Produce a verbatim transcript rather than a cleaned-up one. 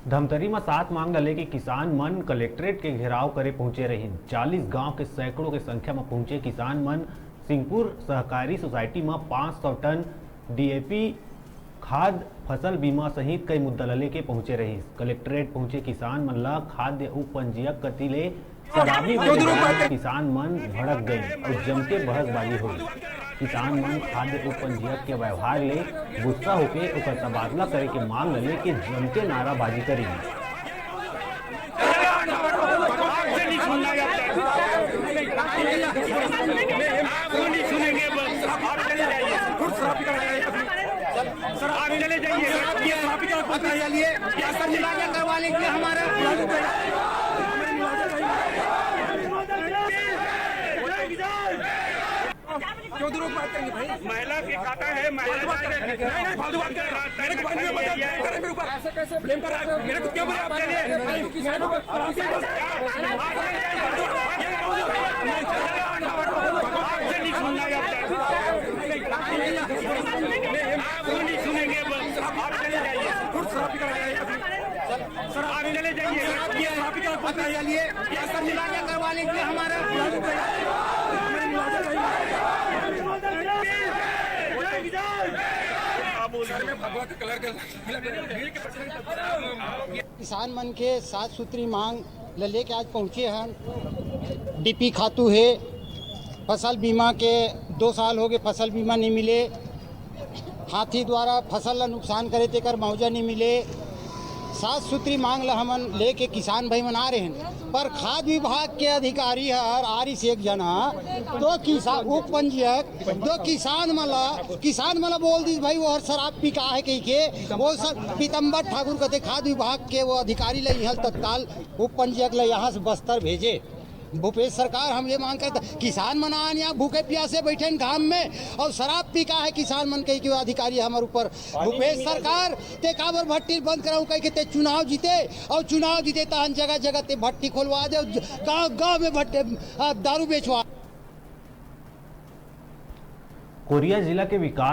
धमतरी म सात मांग ल लेके किसान मन कलेक्ट्रेट के घेराव करे पहुंचे रहिन। चालीस गांव के सैकड़ों के संख्या म पहुंचे किसान मन सिंहपुर सहकारी सोसाइटी म पाँच सौ टन डीएपी खाद, फसल बीमा सहित कई मुद्दा ल लेके पहुंचे रहिस। कलेक्ट्रेट पहुंचे किसान मन ल खाद्य उपपंजीयक कति ले शराबी व्यवहार, किसान मन भड़क गए और जम के बहसबाजी हुई। किसान मन खाद्य उपपंजीयक के व्यवहार ले गुस्सा होके ओकर तबादला करे के मांग ल लेके जम के नाराबाजी करिन। आपसे नहीं सुनना है अब तक। आपको नहीं सुनेंगे बस। आप चले जाइए। आप चले जाइए। आप ये आप ही का पता है, चलिए। ये असर मिला के करवा लेंगे हमारा। क्यों दुरुपयोग बात करेंगे भाई? महिला की खाता है, महिला फालतू बात कर, नहीं, नहीं, फालतू बात कर। मेरे को बात नहीं बता, मेरे ऊपर ऐसे कैसे ब्लेम कर रहा है? मेरे को क्यों बोला आपने? आपसे नहीं सुनना है आपका। आपको नहीं सुनेंगे बस। आप चले जाइए। सर, आप चले जाइए। आप ये, आप ही का पता है, चलिए। ये असर मिला के करवा लेंगे हमारा। सर, मैं भगवा का कलर कर किसान मन के सात सूत्री मांग ल लेके आज पहुंचे हन। डीपी खातू हे, फसल बीमा के दो साल हो गए, फसल बीमा नहीं मिले। हाथी द्वारा फसल ला नुकसान करे तेकर मुआवजा नहीं मिले। सात सूत्री मांग ला हमन लेके किसान भाई मन आ रहे हैं, पर खाद्य विभाग के अधिकारी हर आरिस एक जना तो किसान उप पंजीयक तो किसान मन ला, किसान मन ला बोल दिस भाई वो हर शराब पी का है कही के। वो सर पीतम्बर ठाकुर कहते खाद्य विभाग के वो अधिकारी ला यहाँ तत्काल उप पंजीयक ला यहाँ से बस्तर भेजे। भूपेश सरकार, हम ये मांग करते, किसान मन आन यहाँ भूखे प्यासे बैठे हैं घाम में और शराब पी का है किसान मन कही के अधिकारी हमारे ऊपर। भूपेश सरकार, ते काबर भट्टी बंद कराऊं कही के ते चुनाव जीते और चुनाव जीते तहन जगह जगह ते भट्टी खोलवा दे, गांव गांव में भट्टे, आ, दारू बेचवा। कोरिया जिला के विकास